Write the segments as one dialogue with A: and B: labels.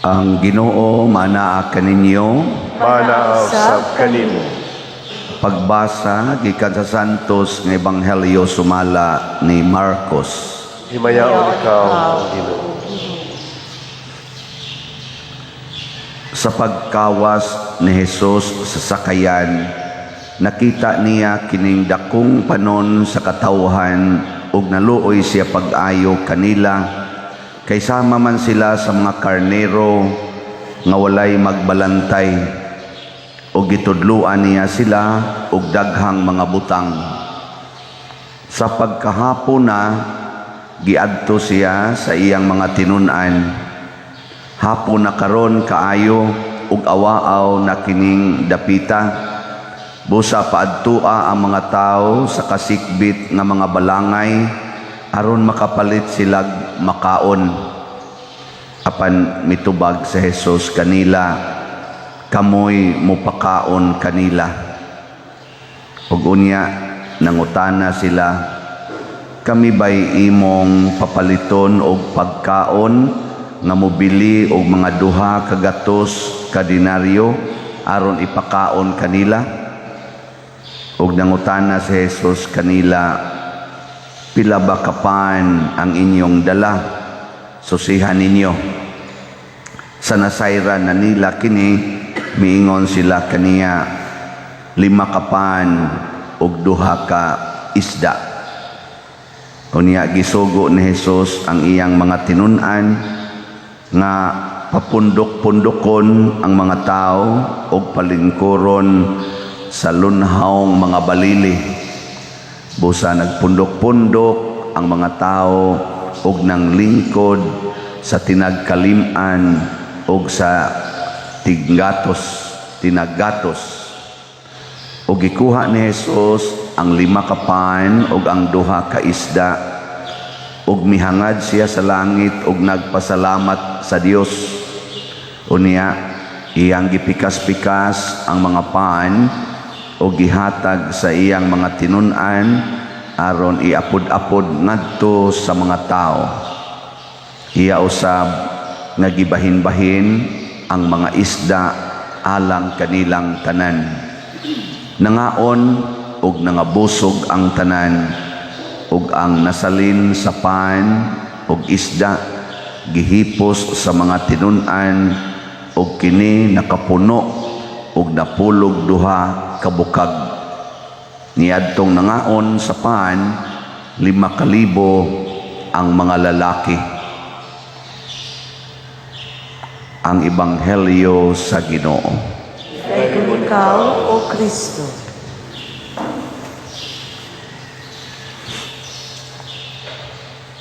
A: Ang Ginoo manaa kaninyo.
B: Manaa usab kanimo.
A: Pagbasa gikan sa Santos nga Ebanghelyo sumala ni Marcos.
B: Himayaon ikaw, Ginoo.
A: Sa pagkawas ni Jesus sa sakayan, nakita niya kining dakong panon sa katawhan ug naluoy siya pag-ayo kanila kay sama man sila sa mga karnero nga walay magbalantay, ug gitudloan niya sila og daghang mga butang. Sa pagkahapon na, giadto siya sa iyang mga tinun-an. Hapon na karon kaayo ug awaaw na kining dapita. Busa paadtua ang mga tawo sa kasikbit nga mga balangay aron makapalit silag makaon. Apan mitubag si Jesus kanila, "Kamoy mupakaon kanila." Ug unya nangutana sila, "Kami bay imong papaliton og pagkaon nga mobili og mga 200 ka denaryo aron ipakaon kanila?" Ug nangutana si Jesus kanila, "Pila ba ka pan ang inyong dala? Susihan ninyo." Sa nasayran na nila kini, miingon sila kaniya, "Lima ka pan ug duha ka isda." Unya gisugo ni Jesus ang iyang mga tinun-an nga papundok-pundokon ang mga tao ug palingkuron sa lunhawng mga balili. Busa nagpundok-pundok ang mga tao ug nanglingkod sa tinagkalim-an ug sa tinggatos, tinaggatos. Ug gikuha ni Jesus ang lima ka pan ug ang duha ka isda ug mihangad siya sa langit ug nagpasalamat sa Dios. Unya iyang gipikas-pikas ang mga pan ug gihatag sa iyang mga tinun-an aron iapod-apod ngadto sa mga tao. Iya usab nga gibahin-bahin ang mga isda alang kanilang tanan. Nangaon ug nangabusog ang tanan, ug ang nasalin sa pan ug isda gihipos sa mga tinun-an, ug kini nakapuno ug napulog duha ka bukag. Niadtong nangaon sa pan, 5,000 ang mga lalaki. Ang Ebanghelyo sa Ginoo.
C: Dayon ikaw, O Kristo.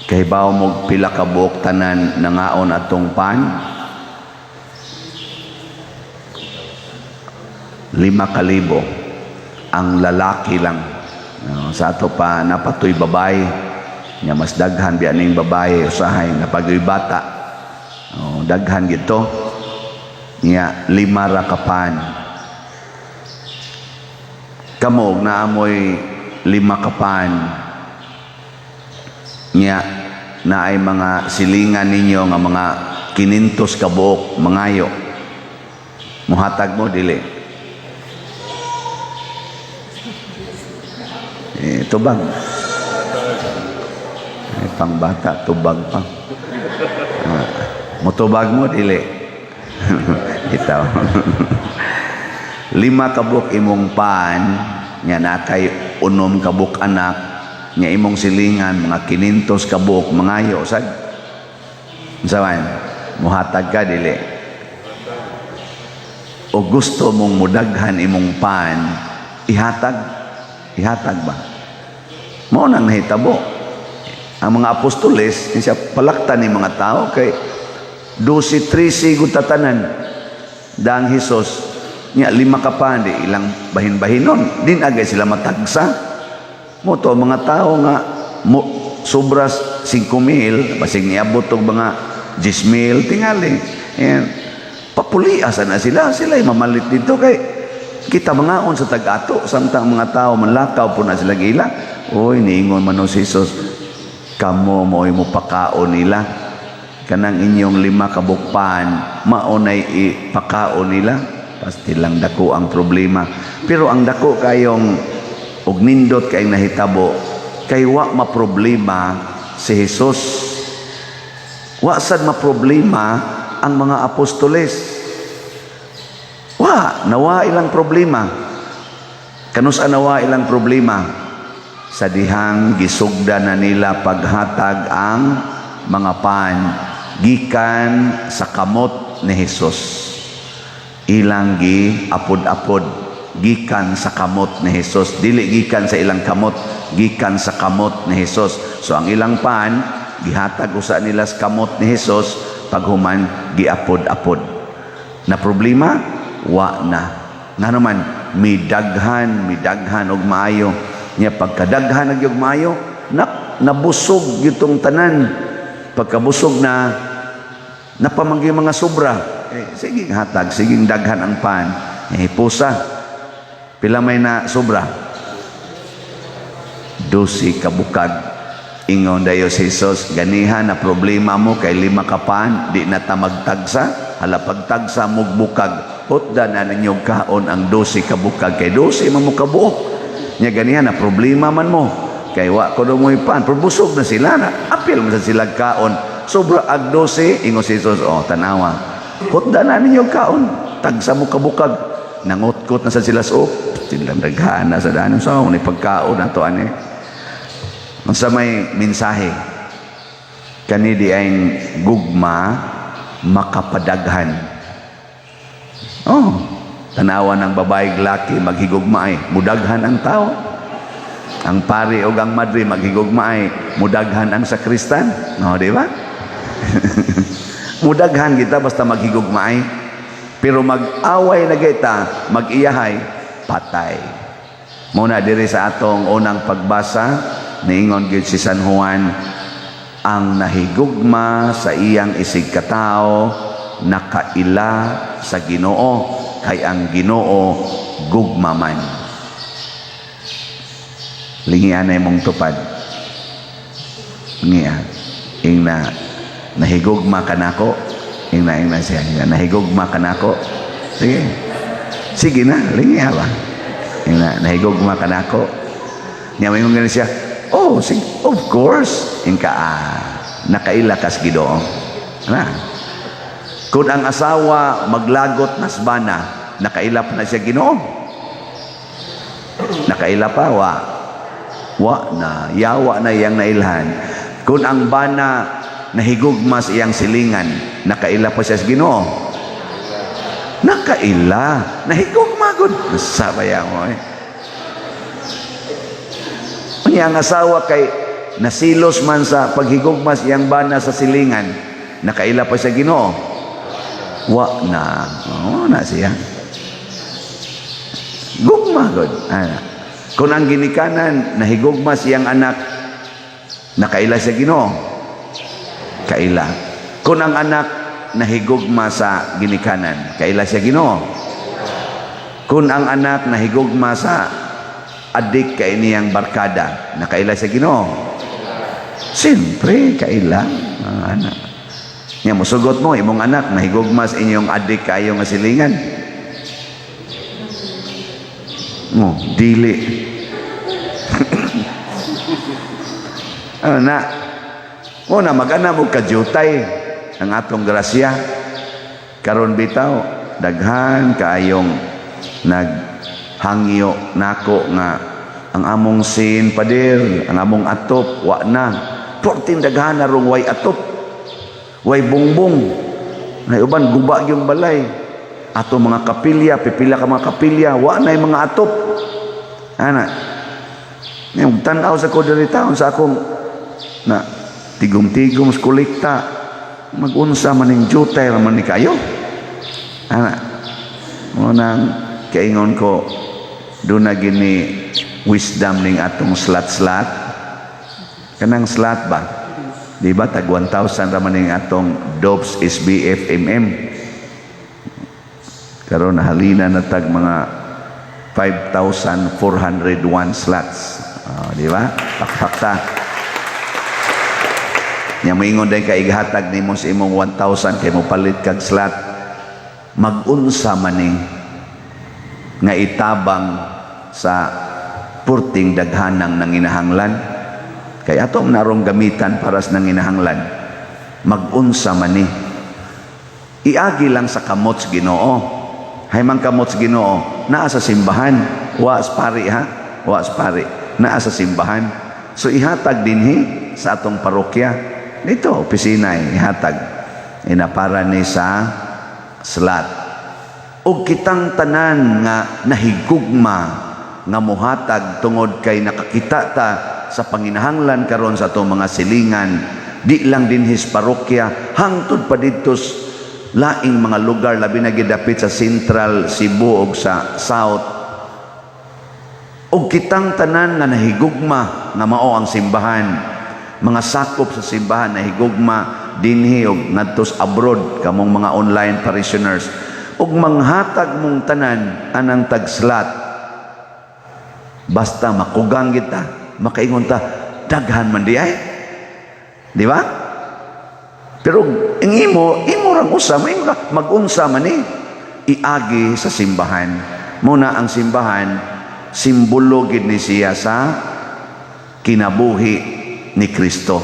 A: Kahibaw mo pila ka buok tanan nangaon atong pan? 5,000 ang lalaki lang. No, sa ato pa napatoy babae. Nya mas daghan biya ning babae usahay napagoy bata. Oh, daghan gito. Nya 5 ra ka pan. Kamo og naamoy 5 ka pan. Nya naay mga silingan ninyo nga mga 500 ka buok mangayo. Muhatag mo dili? Eh, tubag. Eh, pangbata, tubag pa. Mutubag mo dili? Itaw. 5 ka buok imong pan, nya na kay 6 ka buok anak, nya imong silingan mga 500 ka buok mangayo sad. Unsa man? Muhatag ka dili? O gusto mong mudaghan imong pan, ihatag. Ihatag ba? Mao nang nahitabo. Ang mga apostoles, siya palaktan ni mga tao kay 12-13 gud tatanan. Dang Hesus nya 5 ka pan di ilang bahin-bahinon, din agay sila matagsa. Mo to mga tao nga mo, sobras 5,000, basig niabot og mga 10,000 tingali. Ayan. Papulia sana sila, sila mamalit dito kay kita mangaon sa tag-ato samtang mga tao manlakaw po na sila gila. Oy, niingon man si Jesus, kamo mo'y mupakaon nila. Kanang inyong lima ka pan, maunay ipakaon nila. Pasti lang dako ang problema. Pero ang dako kayong og nindot kayong nahitabo, kay wa maproblema si Jesus. Wa sad maproblema ang mga apostoles. Wa, nawa ilang problema. Kanus-a nawa ilang problema? Sa dihang gisugda na nila paghatag ang mga pan gikan sa kamot ni Jesus. Ilang gi apod-apod gikan sa kamot ni Jesus, dili gikan sa ilang kamot, gikan sa kamot ni Jesus. So ang ilang pan gihatag usa nila sa kamot ni Jesus, paghuman giapod-apod. Na problema? Wa na. Ngano man? Midaghan, midaghan og maayo. Nya pagkadaghan og maayo, na nabusog gitong tanan. Pagkabusog na, napamanggi mga sobra. Eh, sige hatag, sige daghan ang pan. Eh, pusa. Pila may na sobra? 12 ka bukag. Ingon dayo si Jesus, "Ganiha na problema mo kay lima ka pan, di na ta magtagsa, hala pagtagsa mog bukag, hutda na ninyo kaon ang 12 ka bukag kay 12 man mo kabuok." Nya ganiha na problema man mo kay wa ko mo'y pan, pero busog na sila na, apil man sa sila kaon. Sobra ag 12. Ingon si Jesus, "Oh, tanawa. Hutda na ninyo kaon, tagsa mo kabukag." Nangutkot na sa sila sa oh, silang daghan na sa danon sa ni pagkaon na to ani. Unsa may mensahe? Kani di ay gugma makapadaghan. Oh, tanawa ng babae laki maghigugma ay mudaghan ang tao. Ang pari o ang madre maghigugma ay mudaghan ang sakristan. No, di ba? Mudaghan kita basta maghigugma ay. Pero mag-away na kita, mag-iyahay, patay. Muna diri sa atong unang pagbasa, niingon gyud si San Juan, ang nahigugma sa iyang isig katao nakaila sa Ginoo, kay ang Ginoo gugma man. Lingian na imong tupad. Lingia. Ingna, "Nahigugma ka nako?" Ingna, ingna siya. Ingna, "Nahigugma ka nako?" Sige. Sige na, lingia ba? Ingna, "Nahigugma ka nako?" Nya moingon gani siya, "Oh, sige, of course." Ingka, "Ah, nakaila kas Ginoo." Na. Kung ang asawa maglagot nas bana, nakaila pa na siya Ginoo? Nakaila pa, wa. Wa na, yawa na iyang nailhan. Kung ang bana nahigugma sa iyang silingan, nakaila pa siya sa Ginoo? Nakaila. Nahigugma gud. Sabaya mo eh. Unya ang asawa kay nasilos man sa paghigugma sa iyang bana sa silingan, nakaila pa siya Ginoo? Wa na. Oo na siya. Gugma gud. Ana. Kung ang ginikanan nahigugma siyang anak, nakaila siya Ginoo? Kaila. Kung ang anak nahigugma sa ginikanan, kaila siya Ginoo? Kung ang anak nahigugma sa adik kay niyang barkada, nakaila siya Ginoo? Siyempre, kaila. Ang anak. Nya musugot mo imong anak nahigugma sa inyong adik kayo nga silingan. Mo, dili. Ano na? Mo na mag-ana mo kadyutay ang atong grasya. Karon bitaw daghan kaayong naghangyo nako nga ang among sin, pader, ang among atop wa na. Porting daghan na rong way atop. Way bongbong. Nay uban guba yung balay. Ato mga kapilya, pipila ka mga kapilya, wa na yung mga atop. Ana. Yung tan-aw sa ko diri taon sa akong na tigom-tigom sa kolekta, magunsa man ning jutay man ni kayo. Ana. Mo nang kaingon ko do na gini wisdom ning atong slat-slat. Kanang slat ba? Di ba tag 1,000 ra man ning atong DOPS SBF MM. Karon nahalina na tag mga 5,401 slots. Oh, di ba? Pakpakta. Nya moingon day ka, ighatag nimo sa imong 1,000 kay mopalit kag slot. Mag-unsa man ni nga itabang sa purting daghanang nanginahanglan, kay ato narong gamitan para sa nanginahanglan. Mag-unsa man ni, iagi lang sa kamot sa Ginoo. Hay man kamot sa Ginoo, naa sa simbahan, wa sa pari ha, wa sa pari, naa sa simbahan. So ihatag dinhi sa atong parokya dito, opisina, eh, ihatag ina para ni sa slot. Ug kitang tanan nga nahigugma nga muhatag tungod kay nakakita ta sa panginahanglan karon sa atong mga silingan, di lang dinhi sa parokya, hangtod pa didto sa laing mga lugar, labi na gidapit sa Central Cebu ug sa South. Ug kitang tanan nga nahigugma nga mao ang simbahan, mga sakop sa simbahan, nahigugma dinhi ug ngadto sa abroad, kamong mga online parishioners, ug manghatag mong tanan anang tag-slot, basta makugang kita, makaingon ta, "Daghan man di ay," di ba? Pero ang imo, imo rang usa, maingon ka, mag-unsa man ni, iagi sa simbahan. Muna ang simbahan, simbolo gid ni siya sa kinabuhi ni Kristo.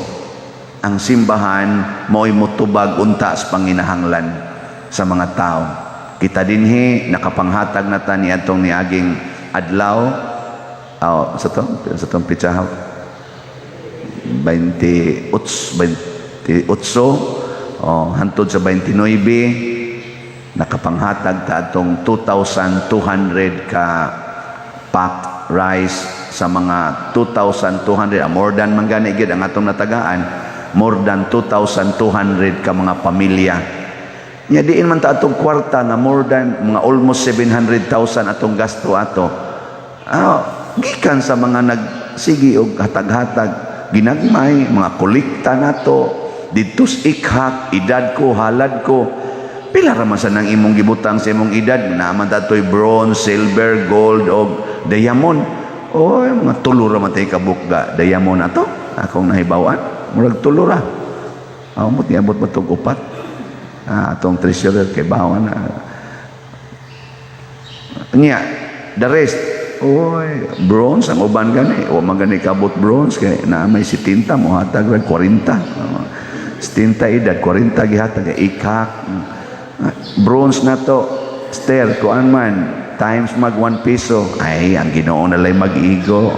A: Ang simbahan mo'y mutubag unta sa panginahanglan sa mga tao. Kita dinhi nakapanghatag na ta niadtong niaging adlaw, oh, sa tong pitsa 28, 28, oh, hantod sa 29, nakapanghatag ta atong 2,200 ka packed rice sa mga 2,200, more than man gani gid ang atong natagaan, more than 2,200 ka mga pamilya. Nya diin man ta atong kwarta nga more than mga almost 700,000 atong gasto ato? Gikan sa mga nagsigi og hatag-hatag ginagmay, mga kolekta nato didto sa ikhak, edad ko, halad ko. Pila ra man sa nang imong gibutang sa imong edad? Naa man datoy bronze, silver, gold og diamond. Oy, mga tulo ra man tay kabukga diamond ato akong nahibaw-an. Murag tulo ra. Amot niabot mo tog upat. Atong treasurer kay bawan na nya. The rest, oy, bronze ang uban gani. O man gani kabot bronze kay na may 70 mo hatag rag 40. Oh, 70 edad, 40 gihatag ikak. Bronze na to stair kuan man times mag 1 piso. Ay, ang Ginoo na lay mag-igo.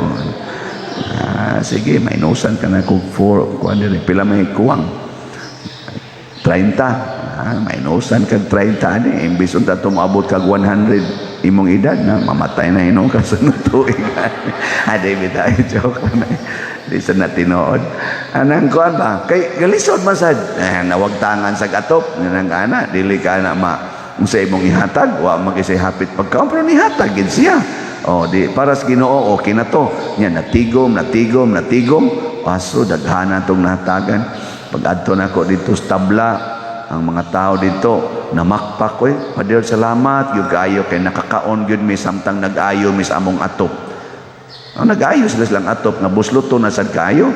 A: Sige, mainusan ka na kung 4 kuan diri, pila may kuwang? 30. Mainusan kag 30 ani, imbis unta tumabot kag 100 imong edad na, mamatay na hinuon ka sa tuig. Ade bitaw, joke na. Di sa na tinuod. Anang kuan ba? Kay galisod man sad. Eh, nawagtangan sa atop nang ana, dili ka na ma unsa imong ihatag, wa man kisay hapit pagkaon, pero nihatag gid siya. Oh, di para sa Ginoo, okay na to. Nya natigom, natigom, natigom. Aso daghana tong nahatagan. Pag adto nako dito sa tabla, ang mga tao dito namakpak ko, "Eh, Pader, salamat gyud kaayo kay nakakaon gyud mi samtang nag-ayo mi sa among atop." Ang nag-ayo sila silang atop nga busloto na sad kaayo.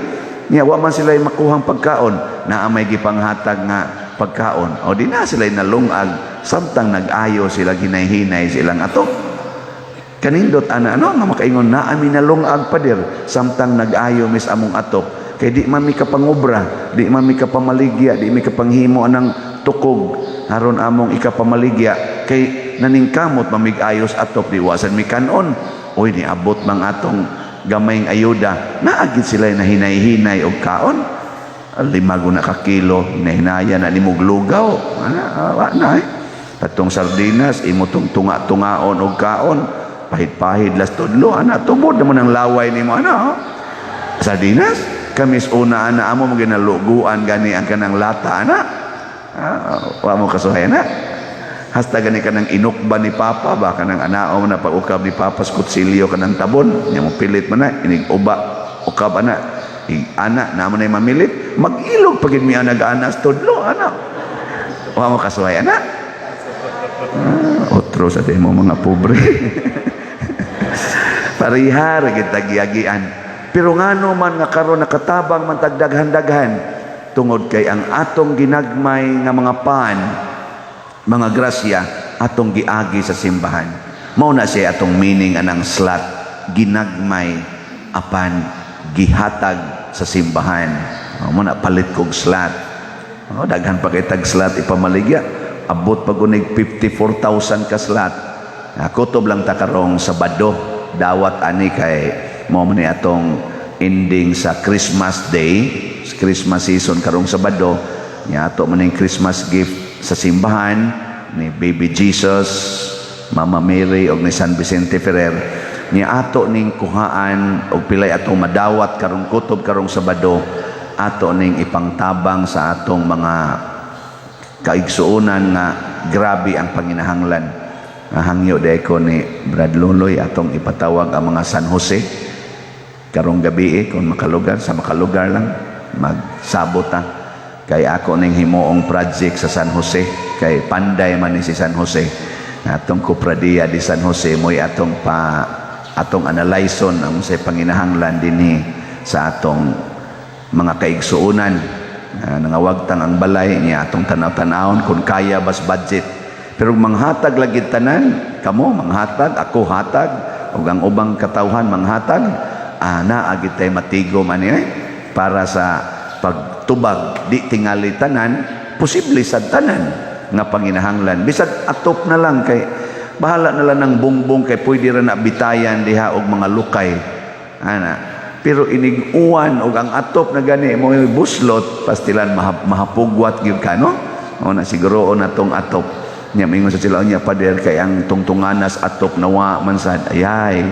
A: Nya wa man sila makuhang pagkaon, naa may gipanghatag nga pagkaon. O di na sila nalungag samtang nag-ayo sila hinay-hinay silang atop. Kanindot ana, ano, nga makaingon na ami nalungag, Pader, samtang nag-ayo mi sa among atop. Kay di man mi kapangobra, di man mi kapamaligya, di mi kapanghimo anang tukog aron among ikapamaligya, kay naningkamot mamig-ayos atop, di wasan mi kanon. Oy, niabot mang atong gamayng ayuda, naagid sila na hinay-hinay og kaon. 5 na ka kilo, hinahinaya na ni lugaw. Ana, wa na eh. Katong sardinas, imo tong tunga-tungaon og kaon. Pahid-pahid las tudlo, ana, tubod naman ang laway nimo, ana. Oh. Sardinas, kamis una ana amo mo ginaluguan gani ang kanang lata ana. Wa mo kasuhay na. Hasta gani kanang inukba ni Papa ba, kanang anaom na pag-ukab ni Papa sa kutsilyo kanang tabon, nya mo pilit man na inig uba ukab ana. Ig ana na mo na mamilit, mag-ilog pagid mi ang nag-ana sa tudlo ana. Wa mo kasuhay ana. Otro sa mo mga pobre. Pariha ra gid tagiagian. Pero ngano man nga karon nakatabang man tag daghan-daghan? Tungod kay ang atong ginagmay nga mga pan, mga grasya, atong giagi sa simbahan. Mao na siya atong meaning anang slat, ginagmay apan gihatag sa simbahan. O, mao na palit kog slat. O, daghan pa kay tag slat ipamaligya. Abot pa kunig 54,000 ka slat. Kutob lang ta karong Sabado. Dawat ani kay mao man ni atong ending sa Christmas Day, sa Christmas season karong Sabado. Nya ato man ning Christmas gift sa simbahan ni Baby Jesus, Mama Mary og ni San Vicente Ferrer. Nya ato ning kuhaan og pilay atong madawat karong kutob karong Sabado, ato ning ipangtabang sa atong mga kaigsuonan nga grabe ang panginahanglan. Hangyo day ko ni Brad Loloy atong ipatawag ang mga San Jose karong gabi eh, kung makalugar sa makalugar lang magsabot ta kay ako ning himuong project sa San Jose, kay panday man ni si San Jose. Atong Kopradiya di San Jose mo'y atong pa atong analyson ang say panginahanglan dinhi sa atong mga kaigsuonan. Nangawagtang ang balay niya, atong tanaw-tanawon kung kaya bas budget, pero manghatag lagi tanan kamo, manghatag ako, hatag ug ang ubang katawhan manghatag, ana agit tay matigom ani eh, para sa pagtubag. Di tingali tanan posible sa tanan nga panginahanglan, bisag atop na lang, kay bahala na lang ng bungbong, kay pwede ra na bitayan diha og mga lukay ana. Pero inig uwan og ang atop na gani mo buslot, pastilan mahapugwat gyud ka, no? O na siguro na tong atop niya. Mingon sa sila niya, "Pader, kay ang tungtunganas atop nawa man sad." Ayay,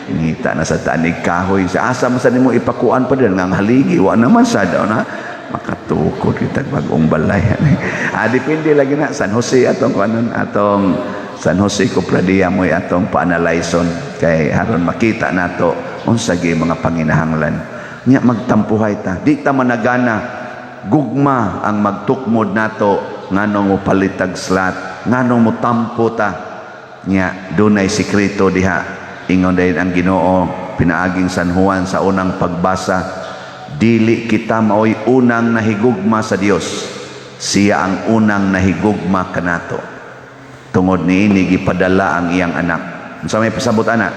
A: ngita na sa tanig kahoy sa asa man sad nimo ipakuan, pader, nga ang haligi wa naman sad. O na makatukod kita bagong balay. Depende lagi na San Jose atong kuanon, atong San Jose Kopradiya mo'y atong paanalyson kay haron makita nato unsa gyud mga panginahanglan. Nya magtampuhay ta, di ta managana. Gugma ang magtukmod nato nganong mo palitag slat, nganong mo tampo ta. Nya dunay sekreto diha. Ingon dayon ang Ginoo pinaaging San Juan sa unang pagbasa, dili kita maoy unang nahigugma sa Dios, siya ang unang nahigugma kanato. Tungod niini gipadala ang iyang anak. Unsa may pasabot ana?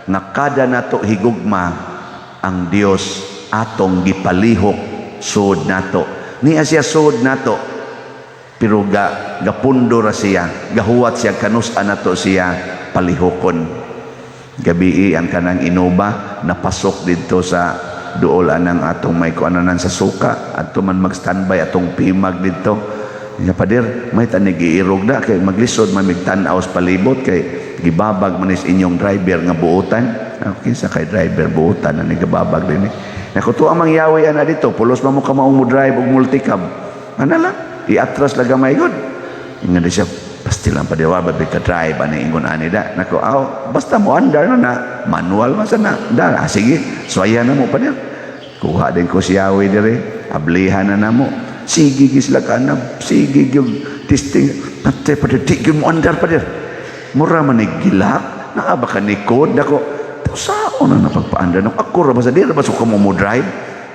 A: Nga kada nato higugma ang Dios, atong gipalihok suod nato. Niya siya suod nato, pero gapundo ra siya, gahuwat siya kanus-a nato siya palihokon. Gabii ang kanang Innova napasok didto sa duol anang atong may kuananan sa suka adto man mag-standby atong pimag didto. Nya, "Pader, may tanig giirog na kay maglisod man mig tan-aw sa palibot kay gibabag man is inyong driver nga buotan." Ako, kinsa kay driver buotan na ni gababag dinhi? Nako, tuwa mang yawi ana dito, pulos man mo kamaong mo drive og multicab. Ana lang, iatras lang gamay gud. Ingon di siya, "Pastilan pa di wa ba ka drive ani?" Ingon ani da. Nako, aw, basta mo andar na na, manual man sa na. Da, ah, sige, swaya na mo, pader. Kuha din ko si Yawi dire, ablihan na namo. Sige gyud sila kanab, sige gyud testing. Patay, pader, di gyud mo andar, pader. Mura man ni gilak, naa ba ka ni code nako. Sao na napagpaandar nako? Ako ra ba sa di ra ba so mo mo drive?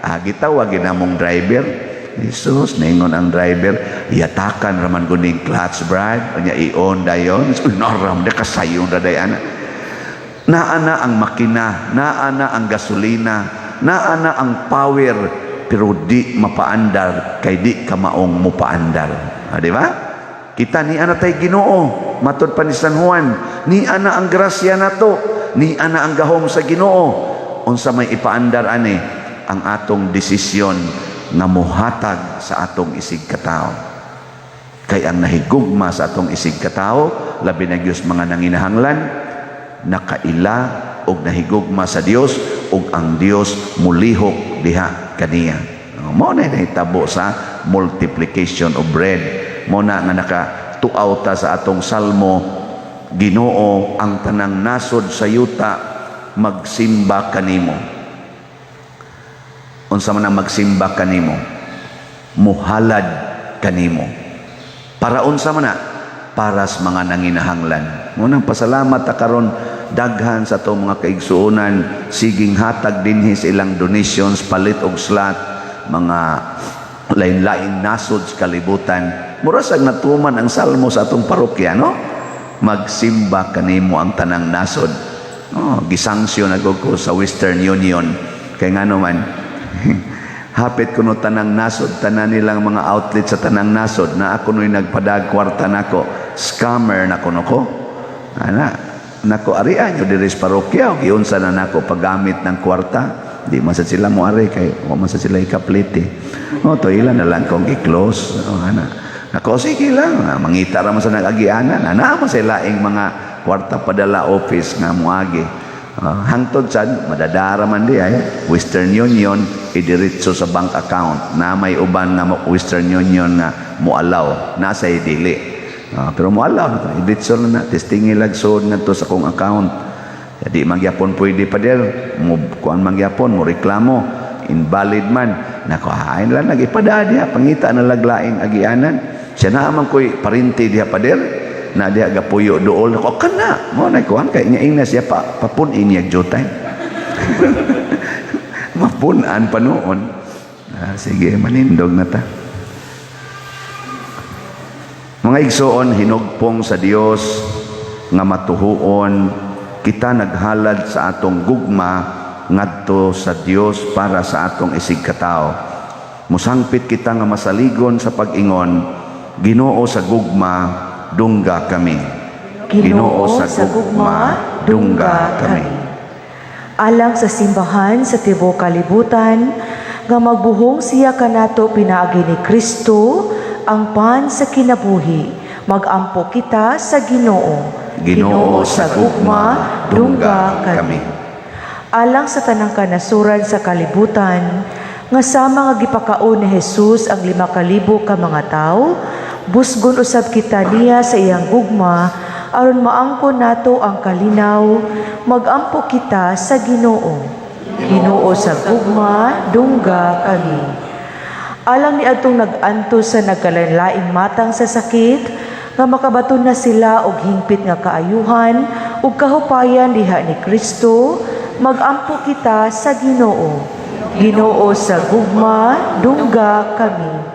A: Ah, gitawag namong driver. Jesus, ningon ang driver, "Yatakan raman guning clutch, brad." Anya i-on dayon. Uy, naram de kasayon ra day ana. Naa na ang makina, naa na ang gasolina, naa na ang power, pero di mapaandar kay di ka maong mupaandar. Ah, di ba? Kita ni ana tay Ginoo, matod pa ni San Juan, ni ana ang grasya nato, ni ana ang gahom sa Ginoo. Unsa may ipaandar ani? Ang atong desisyon nga muhatag sa atong isig katawo. Kay ang nahigugma sa atong isig katawo, labi na gyud mga nanginahanglan, nakaila og nahigugma sa Dios ug ang Dios mulihok diha kaniya. Mao na nahitabo sa multiplication of bread. Mao na nga nakatuaw ta sa atong salmo, "Ginoo, ang tanang nasod sa yuta magsimba kanimo." Unsa man ang magsimba kanimo? Muhalad kanimo. Para unsa man na? Para sa mga nanginahanglan. Munang pasalamat ta karon daghan sa atong mga kaigsuonan siging hatag dinhi sa ilang donations, palit og slat, mga Lain-lain nasod sa kalibutan. Mura sag natuman ang salmo sa atong parokya, no? Magsimba kanimo ang tanang nasod. Oh, gisanksyon na ko sa Western Union. Kay ngano man, hapit kuno tanang nasod, tanan nilang mga outlet sa tanang nasod, na ako no'y nagpadag kwarta nako, scammer na kuno ko. Ana, nako arian nyo diri sa parokya, o giunsa na nako paggamit ng kwarta. Di man sa sila mo ari kay wa man sa sila ikaplite. Oh, to ila na lang kong gi-close. Oh, ana. Nako sige lang, mangita ra man sa nag-agianan. Ana man sa laing mga kwarta padala office nga moagi. Hangtod sad madadara man di ay Western Union idiretso sa bank account na may uban nga Western Union nga moalaw nasa dili. Pero moalaw idiretso na na testingi lag suod ngadto sa akong account. Di magyapon pwede pa der mo kuan magyapon mo reklamo invalid man nako hain lang nagipada diha pangita na laglaing agianan siya na man koy parinti diha pader na diha gapuyo dool nako kana mo na kuan kay nya ingna siya pa papun-in niya jutay mapun-an pa noon. Sige, manindog na ta. Mga igsoon, hinugpong sa Dios nga matuhuon, kita naghalad sa atong gugma ngadto sa Dios para sa atong isigkatao. Musangpit kita nga masaligon sa pag-ingon, Ginoo sa gugma, dungga kami.
C: Ginoo sa gugma, dungga kami. Alang sa simbahan sa tibuok kalibutan, nga magbuhong siya kanato pinaagi ni Kristo, ang pan sa kinabuhi. Magampo kita sa Ginoo.
A: Ginoo sa gugma, dungga kami.
C: Alang sa tanang kanasuran sa kalibutan, nga sama nga gipakaon ni Jesus ang 5,000 ka mga tawo, busgon usab kita niya sa iyang gugma aron maangkon nato ang kalinaw, magampo kita sa Ginoo. Ginoo sa gugma, dungga kami. Alang ni adtong nag-antos sa nagkalainlaing matang sa sakit, nga makabaton na sila og hingpit nga kaayuhan ug kahupayan diha ni Kristo, magampo kita sa Ginoo. Ginoo sa gugma, dungga kami.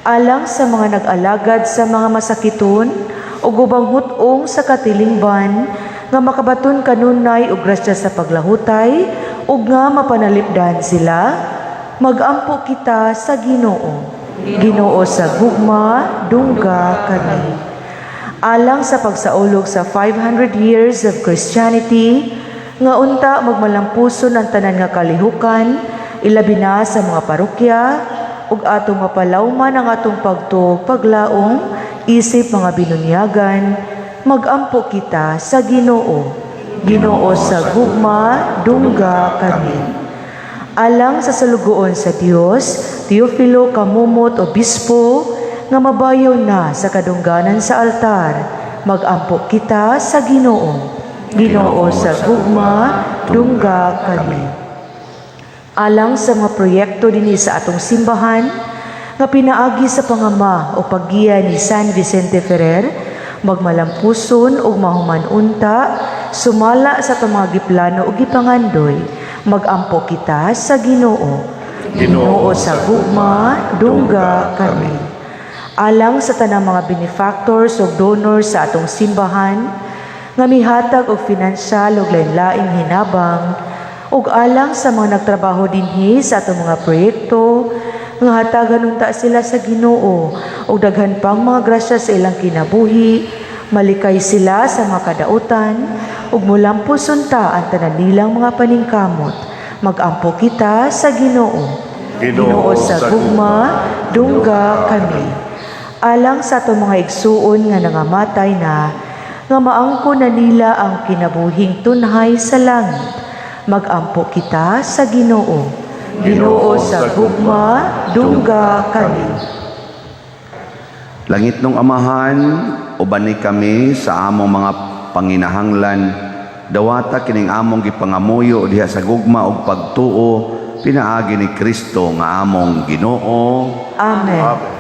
C: Alang sa mga nag-alagad sa mga masakiton ug ubang hut-ong sa katilingban nga makabaton kanunay og grasya sa paglahutay ug nga mapanalipdan sila, magampo kita sa Ginoo. Ginoo sa gugma, dungga kami. Alang sa pagsaulog sa 500 years of Christianity, nga unta magmalampuson ang tanan nga kalihukan, ilabi na sa mga parokya, ug atong mapalawman ang atong pagtuo paglaom isip mga binunyagan, magampo kita sa Ginoo. Ginoo sa gugma, dungga kami. Alang sa salugoon sa Dios, Teofilo Camomot Obispo, nga mabayaw na sa kadungganan sa altar, magampo kita sa Ginoo. Ginoo sa gugma, dungga kami. Alang sa mga proyekto dinhi sa atong simbahan, nga pinaagi sa pangama o paggiya ni San Vicente Ferrer, magmalampuson ug mahuman unta, sumala sa atong mga giplano ug gipangandoy, magampo kita sa Ginoo. Ginoo sa gugma, dungga kami. Alang sa tanang mga benefactors ug donors sa atong simbahan, nga mihatag og finansyal ug lain-laing hinabang, ug alang sa mga nagtrabaho dinhi sa atong mga proyekto, nga hatagan unta sila sa Ginoo ug daghan pang mga grasya sa ilang kinabuhi, malikay sila sa mga kadautan ug mulampos unta ang tanan nilang mga paningkamot. Magampo kita sa Ginoo. Ginoo sa gugma, dungga kami. Alang sa atong mga igsuon nga nangamatay na, nga maangko na nila ang kinabuhing tunhay sa langit. Magampo kita sa Ginoo. Ginoo sa gugma, dungga kami.
A: Langit nung Amahan, ubani kami sa among mga panginahanglan, dawata kining among gipangamuyo diha sa gugma ug pagtuo pinaagi ni Kristo nga among Ginoo.
C: Amen.
B: Amen.